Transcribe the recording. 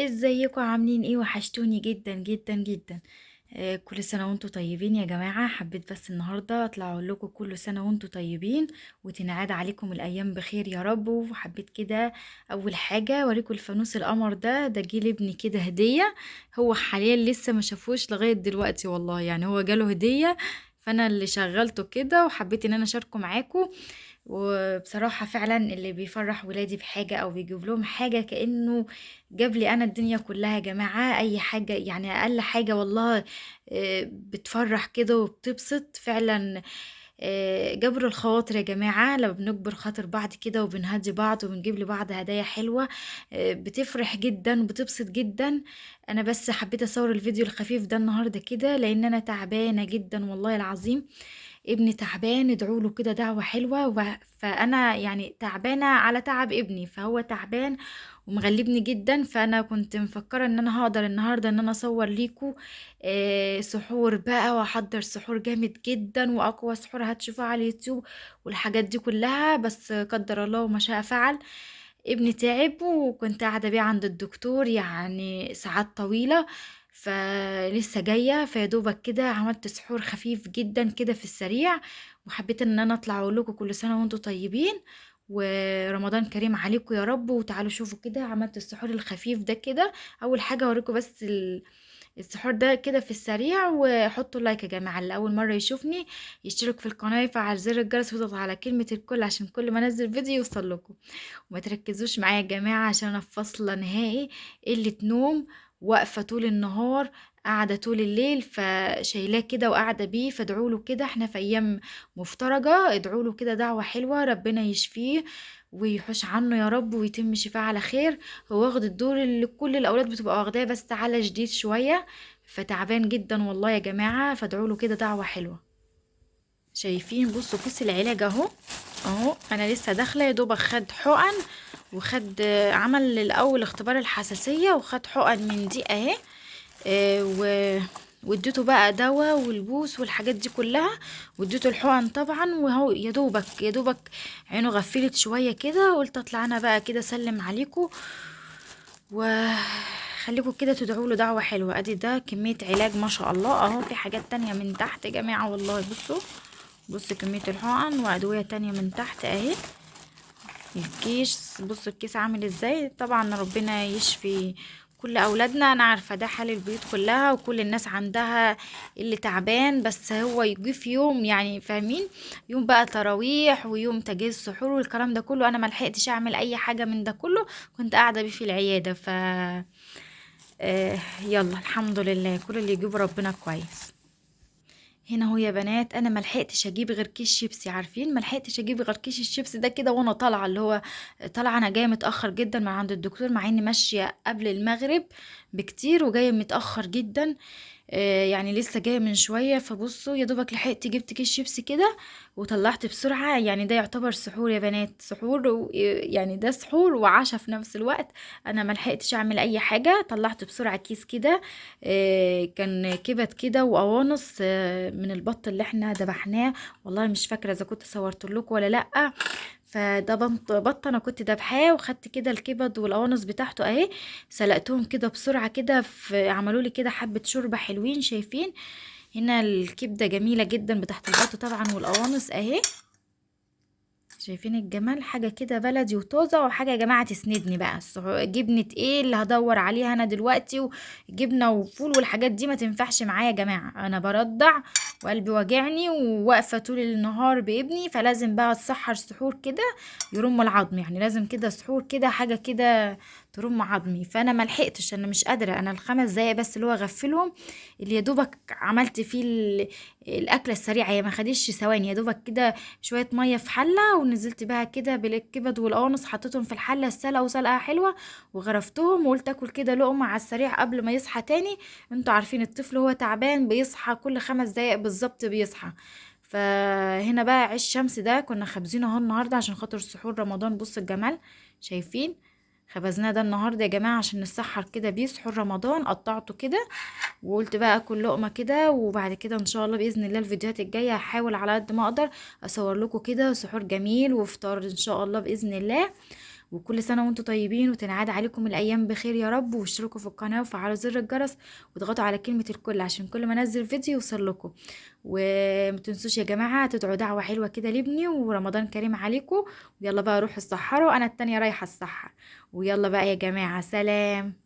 ازيكم؟ عاملين ايه؟ وحشتوني جدا جدا جدا. كل سنة وانتم طيبين يا جماعة. حبيت بس النهاردة اطلع اقول لكم كل سنة وانتم طيبين وتنعاد عليكم الايام بخير يا رب. وحبيت كده اول حاجة اوريكم الفانوس القمر ده، ده جه لابني كده هدية، هو حاليا لسه ما شافوش لغاية دلوقتي والله، يعني هو جاله هدية فانا اللي شغلته كده وحبيت ان انا اشاركه معاكم. وبصراحة فعلا اللي بيفرح ولادي بحاجة او بيجيب لهم حاجة كأنه جاب لي انا الدنيا كلها يا جماعة. اي حاجة يعني اقل حاجة والله، بتفرح كده وبتبسط فعلا. جبر الخواطر يا جماعة، لما بنجبر خاطر بعض كده وبنهدي بعض وبنجيب لبعض هدايا حلوة، بتفرح جدا وبتبسط جدا. انا بس حبيت اصور الفيديو الخفيف ده النهاردة كده لان انا تعبانة جدا والله العظيم، ابني تعبان، ادعوا له كده دعوة حلوة. فأنا يعني تعبانة على تعب ابني، فهو تعبان ومغلبني جدا. فأنا كنت مفكرة ان انا هقدر النهاردة ان انا اصور ليكو، سحور بقى، واحضر سحور جامد جدا واقوى سحور هتشوفوه على اليوتيوب والحاجات دي كلها، بس قدر الله وما شاء فعل. ابني تعب وكنت قاعدة بيه عند الدكتور يعني ساعات طويلة، فلسه جاية، فيدوبك كده عملت سحور خفيف جدا كده في السريع. وحبيت ان انا اطلع اقول لكم كل سنة وانتم طيبين ورمضان كريم عليكم يا رب. وتعالوا شوفوا كده عملت السحور الخفيف ده كده. اول حاجة اوريكم بس السحور ده كده في السريع، وحطوا لايك يا جماعة اللي اول مرة يشوفني يشترك في القناة ويفعل زر الجرس ويضغط على كلمة الكل عشان كل ما انزل فيديو يوصل لكم. وما تركزوش معايا يا جماعة عشان انا في فاصلة نهائي، قلة نوم، واقفة طول النهار، قاعدة طول الليل، فشايلاه كده وقاعدة بيه، فادعوا له كده، احنا في ايام مفترجة، ادعوا له كده دعوة حلوة ربنا يشفيه ويحوش عنه يا رب ويتم شفاه على خير. هو واخد الدور اللي كل الاولاد بتبقى واخداه بس على شديد شوية، فتعبان جدا والله يا جماعة، فادعوا له كده دعوة حلوة. شايفين؟ بصوا كيس العلاج اهو، اهو انا لسه داخله يا دوبك، خد حقن وخد، عمل الاول اختبار الحساسية وخد حقن من دي اهي، واديته بقى دواء والبوس والحاجات دي كلها، واديته الحقن طبعا، وهو يا دوبك يا دوبك عينه غفلت شوية كده. قلت اطلع انا بقى كده اسلم عليكم وخليكم كده تدعوا له دعوه حلوة. ادي ده كمية علاج ما شاء الله اهو، في حاجات تانية من تحت يا جماعة والله. بصوا بصوا كمية الحقن وادوية تانية من تحت اهي. الكيس بصوا الكيس عامل ازاي. طبعا ربنا يشفي كل اولادنا، انا عارفه ده حال البيوت كلها وكل الناس عندها اللي تعبان، بس هو يجي في يوم يعني فاهمين، يوم بقى تراويح ويوم تجهيز سحور والكلام ده كله، انا ما لحقتش اعمل اي حاجة من ده كله، كنت قاعدة بيه في العيادة. ف يلا الحمد لله كل اللي يجيبه ربنا كويس. هنا هو يا بنات انا ما لحقتش اجيب غير كيس شيبسي، عارفين ما لحقتش اجيب غير كيس الشيبسي ده كده وانا طالعه، اللي هو طالعه انا جاية متاخر جدا من عند الدكتور، مع اني ماشية قبل المغرب بكتير وجاية متاخر جدا، يعني لسه جاية من شوية. فبصوا يا دوبك لحقت جبت كيس شيبسي كده وطلعت بسرعة، يعني ده يعتبر سحور يا بنات، سحور يعني ده سحور وعشاء في نفس الوقت. انا ما لحقتش اعمل اي حاجة، طلعت بسرعة كيس كده، كان كبد كده وقوانص، من البط اللي احنا ذبحناه، والله مش فاكره اذا كنت صورت لكم ولا لا. فده بط انا كنت ذبحاه، وخدت كده الكبد والقوانص بتاعته اهي، سلقتهم كده بسرعة كده، عملوا لي كده حبه شوربة حلوين. شايفين هنا الكبده جميلة جدا بتاعت البط طبعا، والقوانص اهي، شايفين الجمال، حاجة كده بلدي وطازه، وحاجه يا جماعة تسندني بقى. جبنه ايه اللي هدور عليها انا دلوقتي؟ وجبنه وفول والحاجات دي ما تنفعش معايا يا جماعة، انا برضع وقلبي واجعني وواقفه طول النهار بابني، فلازم بقى اتسحر سحور كده يرم العظم، يعني لازم كده سحور كده حاجة كده ترم عظمي. فانا ما لحقتش، انا مش قادرة، انا الخمس دقايق بس اللي هو غفلهم اللي يا دوبك عملت فيه الاكلة السريعة، هي ما خدتش ثواني، يا دوبك كده شوية مية في حله ونزلت بها كده بالكبد والقوانص، حطيتهم في الحلة السلقه وسلقه حلوة وغرفتهم، وقلت اكل كده لقمة على السريع قبل ما يصحى تاني. انتوا عارفين الطفل هو تعبان بيصحى كل 5 دقايق بالظبط بيصحى. فهنا بقى عيش شمس ده كنا خابزينه اهو النهارده عشان خاطر سحور رمضان. بصوا الجمال، شايفين خبزناه ده النهارده يا جماعة عشان نسحر كده بيه سحور رمضان. قطعته كده وقلت بقى اكل لقمة كده، وبعد كده ان شاء الله باذن الله الفيديوهات الجاية هحاول على قد ما اقدر اصور لكم كده سحور جميل وفطار ان شاء الله باذن الله. وكل سنة وانتم طيبين، وتنعاد عليكم الايام بخير يا رب. واشتركوا في القناة وفعلوا زر الجرس واضغطوا على كلمة الكل عشان كل ما انزل فيديو يوصل لكم. ومتنسوش يا جماعة تدعوا دعوه حلوة كده لابني، ورمضان كريم عليكم. ويلا بقى روحوا السحروا، انا التانية رايحة السحر. ويلا بقى يا جماعة، سلام.